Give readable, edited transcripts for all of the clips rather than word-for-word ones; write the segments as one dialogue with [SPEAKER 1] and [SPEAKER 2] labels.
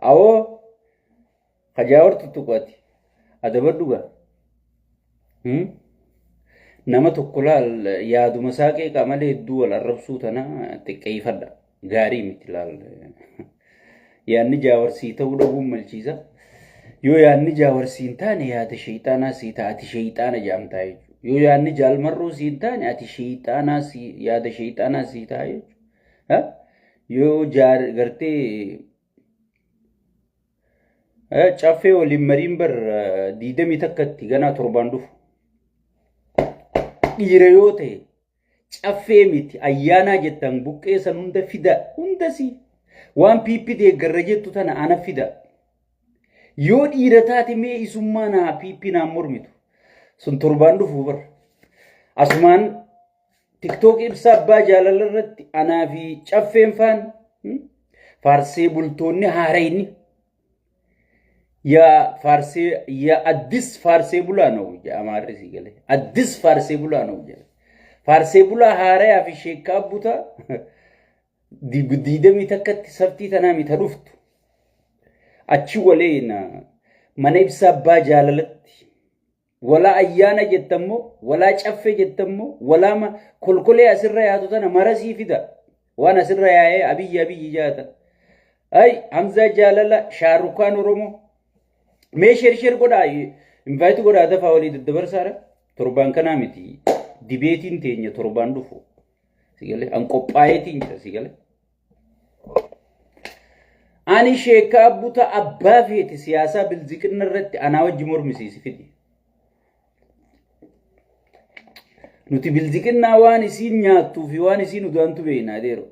[SPEAKER 1] Awoo ka Jaawar tuttuqu ati adabadhu gaa. Nama tokko laal yaaduma isaa qeeqaa malee hedduu wal arrabsuu tana xiqqeeffadha. Gaarii miti laal. Yaadni Jaawar sii ta'uu dhabuun malchiisa. Yoo yaadni Jaawar sii hin taane yaada sheeyxaanaa sii ta'a ati sheeyxaana jedhamtaa jechuudha. Yoo yaadni Jaalmarroo sii hin taane ati sheeyxaanaa sii yaada sheeyxaanaa sii ta'a jechuudha. Yoo jaar gartee caffee waliin mariin bar diidamii takkatti ganaa torbaan dhufu. Dhiira yoo ta'e caffee miti ayyaanaa jettan buqqee san hunda fida hundasi waan piippi deeggarra jettu tana ana fida. Yoo dhiira taate mee isummaa naa piippi naan mormitu sun torbaan dhufu bar. Asumaan TikTok ibsa abbaa jaalala irratti anaa fi caffeen faan faarsee bultoonni haarayni yaa faarsee yaa addis faarsee bulaa na'u jedha amaarri sii galee addis faarsee bulaa na'u jedha faarsee bulaa haarayaa fi sheekkaa butaa diidamii takkatti saftii tanaa mita dhuftu achi waliin mana ibsa abbaa jaalalatti Walaa ayyaana jettammoo, walaa caffee jettammoo, walaa kolkolee asirra yaatu tana marasii fida. Waan asirra yaa'ee abiyyi abiyyi jaata. Ay Hamzaa jaalala Shaarukaan Oromoo. Mee sheer sheer godhaa invite godhaa dafaa walii daddabarsaadha. Torbaan kanaa miti dibeetiin teenya torbaan dhufu. Sigalee an qophaa'eetiin jira sigalee. Ani sheekka abbuta abbaa feete siyaasaa bilziqinna irratti anaa wajji mormisiisi fidi. Nuti bilziqinnaa waan isiin nyaattuu fi waan isiin udaantu beekna adeero.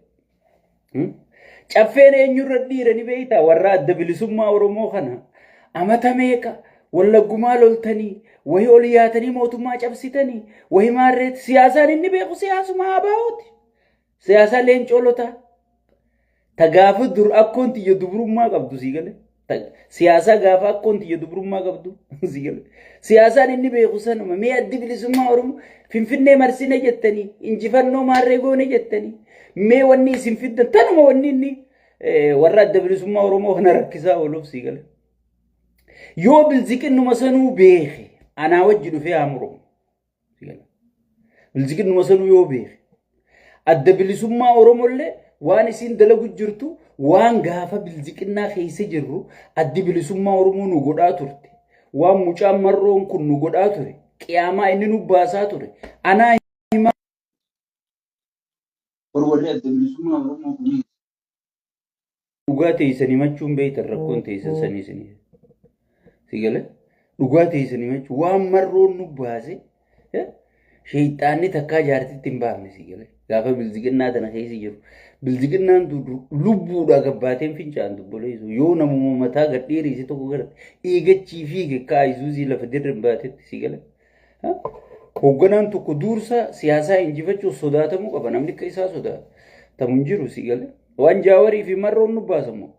[SPEAKER 1] Caffeen eenyurra dhiira ni beektaa warra adda bilisummaa Oromoo kana amata meeqa wallaggumaa loltanii wahii ol yaatanii mootummaa cabsitanii wahii maarreetti siyaasaan inni beeku siyaasuma ABOti. Siyaasaa leencoo lotaa. Ta gaafa dur akkoon tiyya dubrummaa qabdu sii gale. Siyaasaa gaafa akkoon tiyya dubrummaa qabdu sii gale. Siyaasaan inni beeku sanuma mee addi bilisummaa Oromoo Finfinnee marsine jettanii injifannoo maarree goone jettanii mee wanni isin fiddan tanuma wanni inni warra adda bilisummaa Oromoo kana rakkisaa ooluuf sii gale. Yoo bilziqinnuma sanuu beeke anaa wajji dhufee haa muramu. Bilziqinnuma sanuu yoo beeke. Adda bilisummaa Oromollee waan isiin dalagu jirtu waan gaafa bilziqinnaa keessa jirru addi bilisummaa Oromoo nu godhaa turte. Waan mucaan marroon kun nu godhaa ture. Qiyaamaa inni nu baasaa ture. Anaa himaa. Warri adda bilisummaa Oromoo kunis Dhugaa teessan himachuun beektan rakkoon teessan sanii isinii. Si galee? Dhugaa teessan himachuu waan marroon nu baase sheeyxaanni takkaa jaartitti hin baafne si galee. Gaafa bilziqinnaa tana keessa jiru. Bilziqinnaan lubbuudhaa gabbaateen fincaan dubboleessu yoo namuma mataa gad dheereesse tokko garte eegachii fiige akka ayizuuzii lafa dirra hin baatetti si galee. Hoogganaan tokko duursa siyaasaa injifachuuf sodaatamuu qaba. Namni akka isaa sodaatamu hin jiru si galee. Waan jaawarii fi marroon nu baasamu.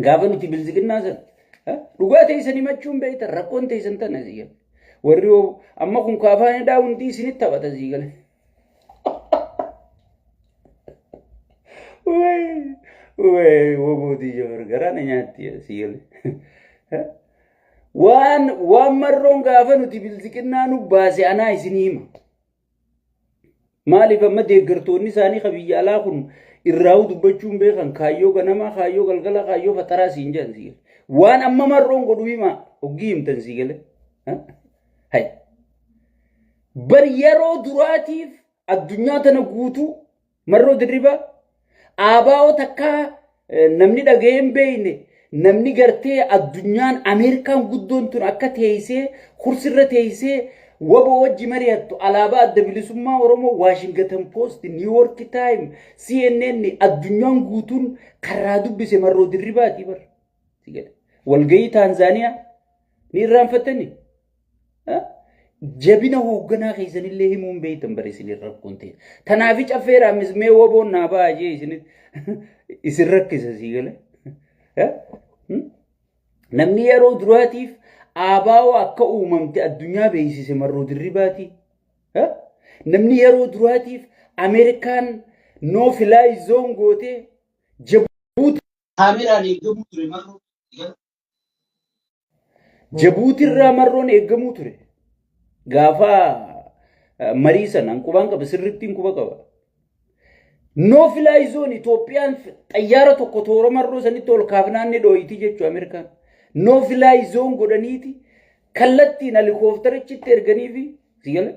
[SPEAKER 1] Gaafa nuti bilziqinnaa sana dhugaa teessan himachuun beektan rakkoon teessan tana si gale. Warri amma kun kaafaan hidhaa hundi isinitti taphata si gale. Wayi wobootii jafar garaa na nyaatti si gale. Waan waan marroon gaafa nuti bilziqinnaa nu baase anaa isinii hima. Maaliif amma deeggartoonni isaanii ka biyya alaa kun irraa'uu dubbachuu hin beekan kaayyoo ganamaa kaayyoo galgalaa kaayyoo faxaraa siin jedhan sii gale. Waan amma marroon godhu himaa hoggii himtan sii gale. Hay. Bar yeroo duraatiif addunyaa tana guutuu Marroo Dirribaa ABO takkaa namni dhaga'ee hin beekne namni gartee addunyaan Ameerikaan guddoon tun akka teessee kursirra teessee wabo wajji mari'attu alaabaa adda bilisummaa Oromoo Waashingtan Post, New York Time, CNN addunyaan guutuun karraa dubbise Marroo Dirribaati bar. Walgahii Taanzaaniyaa ni irraanfattanii? Jabina hoogganaa keessanillee himuun beektan bare isin rakkoon ta'e. Tanaafi caffee raammis mee woboon naa ba'a jee isin isin rakkisa sii gale. Namni yeroo duraatiif ABO akka uumamte addunyaa beeksise Marroo Dirribaati. Namni yeroo duraatiif Ameerikaan no fly zone gootee jabuuti. Kaameraan eegamuu ture marroo. Jabuutirraa marroon eegamuu ture. Gaafa marii sana qubaan qaba sirrittiin quba qaba. No fly zone Itoophiyaan xayyaara tokko toora marroo sanitti ol kaafnaan ni dhooyti jechuudha Ameerikaan. No fly zone godhaniiti kallattiin helikooftarichitti erganiifi si gala.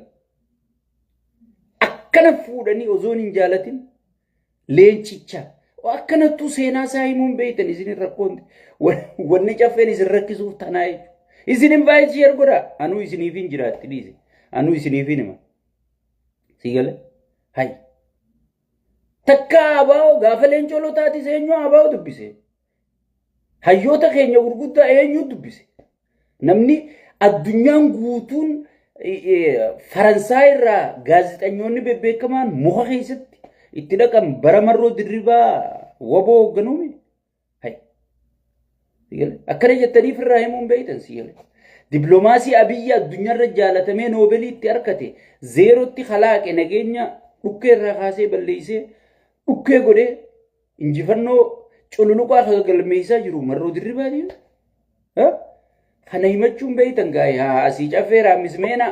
[SPEAKER 1] Akkana fuudhanii osoon hin jaalatin leencicha akkanattuu seenaa isaa himuun beektan isin rakkoon wanni caffeen isin rakkisuuf tanaa jechuudha. Isin invite share godhaa anuu isiniif hin jiraatti dhiise anuu isiniif hin hima. Si gala hayi. Takka abaa'oo gaafa leencoo lotaatis eenyu abaa'oo dubbise. Hayyoota keenya gurguddaa eenyu dubbise. Namni addunyaan guutuun Faransaay irraa gaazexanyoonni bebbeekamaan muka keessatti itti dhaqan bara marroo dirribaa waboo hoogganuumi. Akkana jettaniif irraa himuun beektan si gale. Dippiloomaasii Abiyyi addunyaarra jaalatamee noobeelii itti harkate zeerootti kalaaqe nageenya dhukkee irraa kaasee balleessee dhukkee godhee injifannoo cululuqaa kan galmeessaa jiru marroo dirribaati. Kana himachuun beektan gaa'e haa asii caffee raammismeena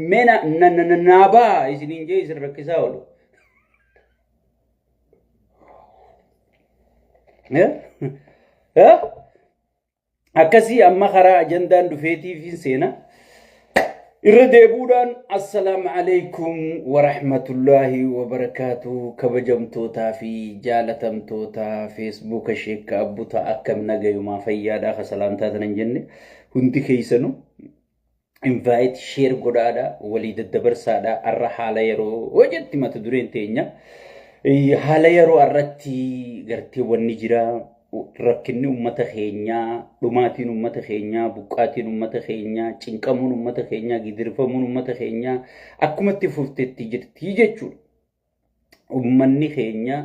[SPEAKER 1] meena naabaa isiniin jee isin rakkisaa oolu. Akkasii amma karaa ajandaan dhufeetiif hin seena. Irra deebuudhaan assalaamu alaikum warahmatullaahi wabarakaatu kabajamtootaa fi jaalatamtoota feesbuuka sheekka abbuta akkam nagayumaa fayyaadhaa ka salaamtaa tanan jenne hundi keessanu invite share godhaadha walii daddabarsaadha arra haala yeroo hojetti mata dureen teenya haala yeroo arratti gartee wanni jira rakkinni ummata keenyaa dhumaatiin ummata keenyaa buqqaatiin ummata keenyaa cinqamuun ummata keenyaa gidirfamuun ummata keenyaa akkumatti fuftetti jirti jechuudha. Ummanni keenya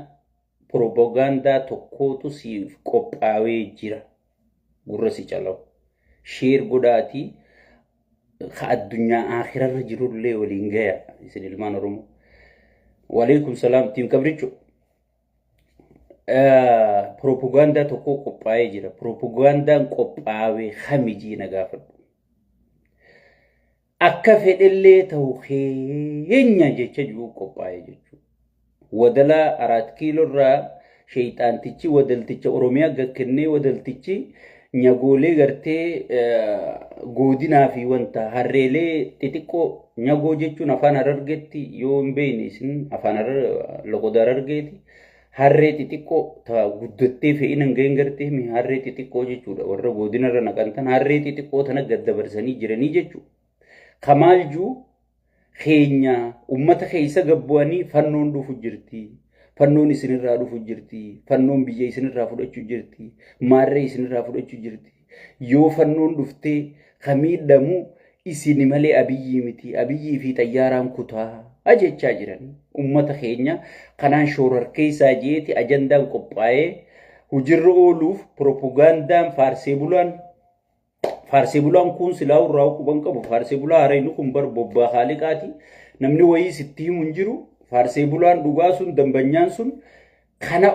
[SPEAKER 1] propagaandaa tokkootu siif qophaawee jira gurra si calawu. Share godhaatii ka addunyaa akhirarra jirullee waliin gaya isin ilmaan Oromoo. Waalaikum salaam tiim kabricho. Propagaandaa tokko qophaa'ee jira. Propagaandaan qophaawee kamijii na gaafadhu. Akka fedhellee ta'u keenya jecha jiru qophaa'ee jechuudha. Wadalaa araat kiiloo irraa sheeyxaantichi wadalticha Oromiyaa gakkennee wadaltichi nyagoolee gartee godinaa fi wanta harreelee xixiqqoo nyagoo jechuun afaan harargeetti yoo hin beekne isin afaan loqoda harargeeti. Harree xixiqqoo ta guddattee fe'ina hin gahin gartee harree xixiqqoo jechuudha. Warra godinarra naqantan harree xixiqqoo tana gad dabarsanii jiranii jechuudha. Kamaal juu keenya ummata keessa gabbu'anii fannoon dhufu jirti. Fannoon isinirraa dhufu jirti. Fannoon biyya isinirraa fudhachuu jirti. Maarree isinirraa fudhachuu jirti. Yoo fannoon dhuftee kamiidhamu isin malee Abiyyii miti. Abiyyii fi xayyaaraan kutaa jechaa jiran. Ummata keenya kanaan shoorarkeessaa jeeti ajandaan qophaa'ee hojiirra ooluuf propagaandaan faarsee bulaan Faarsee bulaan kun silaa irraa quban qabu. Faarsee bulaa harayni kun bar bobbaa haaliqaati. Namni wayii sitti himu hin jiru. Faarsee bulaan dhugaa sun dambanyaan sun kana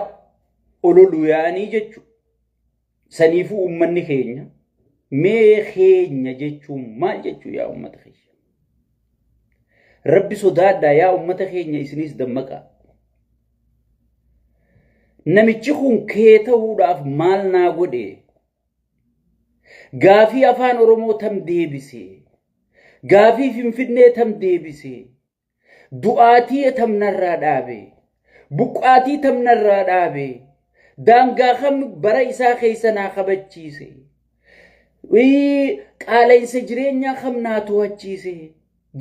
[SPEAKER 1] ololu yaa'anii jechuudha. Saniifuu uummanni keenya mee keenya jechuun maal jechuu yaa uummata keenya? Rabbi sodaadhaa yaa uummata keenya isinis dammaqaa. Namichi kun kee ta'uudhaaf maal naa godhe? Gaafii afaan Oromoo tam deebise? Gaafii Finfinnee tam deebise? Du'aatii tam narraa dhaabe? Buqqaatii tam narraa dhaabe? Daangaa kam bara isaa keessa naa kabachiise? Qaala'insa jireenyaa kam naa to'achiise?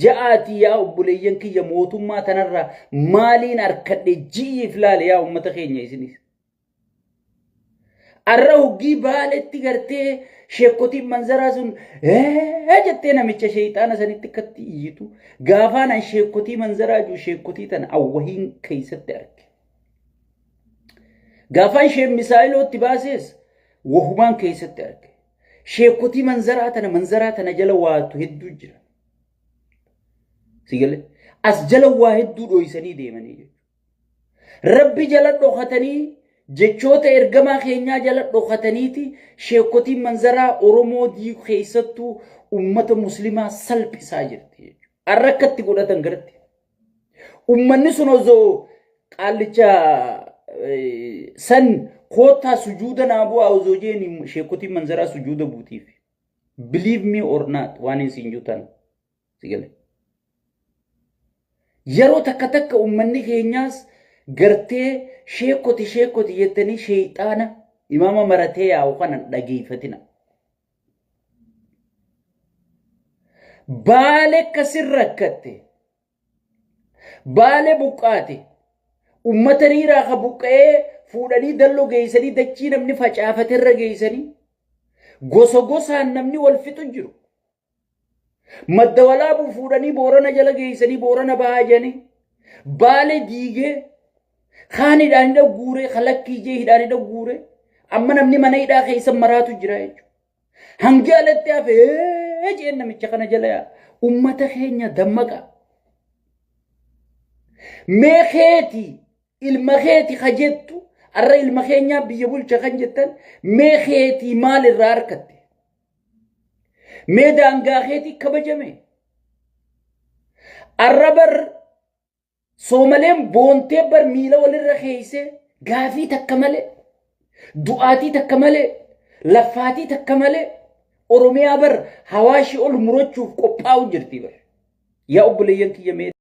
[SPEAKER 1] Ja'aatii yaa obboleeyyan kiyya mootummaa tanarraa maaliin harkadhe ji'iif laale yaa uummata keenya isinis. Arra hoggii baaletti gartee sheekkotiin manzaraa sun jettee namicha sheeyxaana sanitti akkatti iyyitu gaafaan an sheekkotii manzaraa jiru sheekkotii tana awwahiin keessatti arge. Gaafaan isheen misaayilootti baasees wahumaan keessatti arge. Sheekkotii manzaraa tana manzaraa tana jala waatu hedduu jira. Sigale as jala waa hedduu dhoysanii deemanii jechuudha. Rabbi jala dhokatanii Jechoota ergamaa keenyaa jala dhokataniiti sheekotiin manzaraa Oromoo diigu keessattuu ummata muslimaa salphisaa jirti jechuudha. Arra akkatti godhatan garatti. Ummanni sun osoo qaallicha san koottaa sujuuda naa bu'aa osoo jeeni sheekotiin manzaraa sujuuda buutiif. Believe me or not waan hin siin juutan. Si gale. Yeroo takka takka ummanni keenyaas gartee sheekoti sheekoti jettanii sheeyxaana imaama maratee yaa'u kana dhageeffatina. Baale akkasin rakkatte. Baale buqqaate. Ummata riiraa ka buqqa'ee fuudhanii dalloo geessanii dachii namni facaafaterra geessanii gosa gosaan namni wal fixu jiru. Madda walaabuu fuudhanii Boorana jala geessanii Boorana bahaa jedhanii Baale diigee kaan hidhaan hidha guuree kalakkii jee hidhaan hidha guuree amma namni mana hidhaa keessa maraatu jira jechuudha. Hangi alatti hafe jeen namicha kana jala yaa ummata keenya dammaqa. Mee keeti ilma keeti ka jettu arra ilma keenyaa biyya bulcha kan jettan mee keetii maal irraa harkatte? Mee daangaa keetii kabajame? Arra bar Soomaleen boontee bar miila walirra keeysee gaafii takka malee du'aatii takka malee laffaatii takka malee Oromiyaa bar hawaashii ol murachuuf qophaa'u jirti bar. Yaa obboleeyyan kiyya mee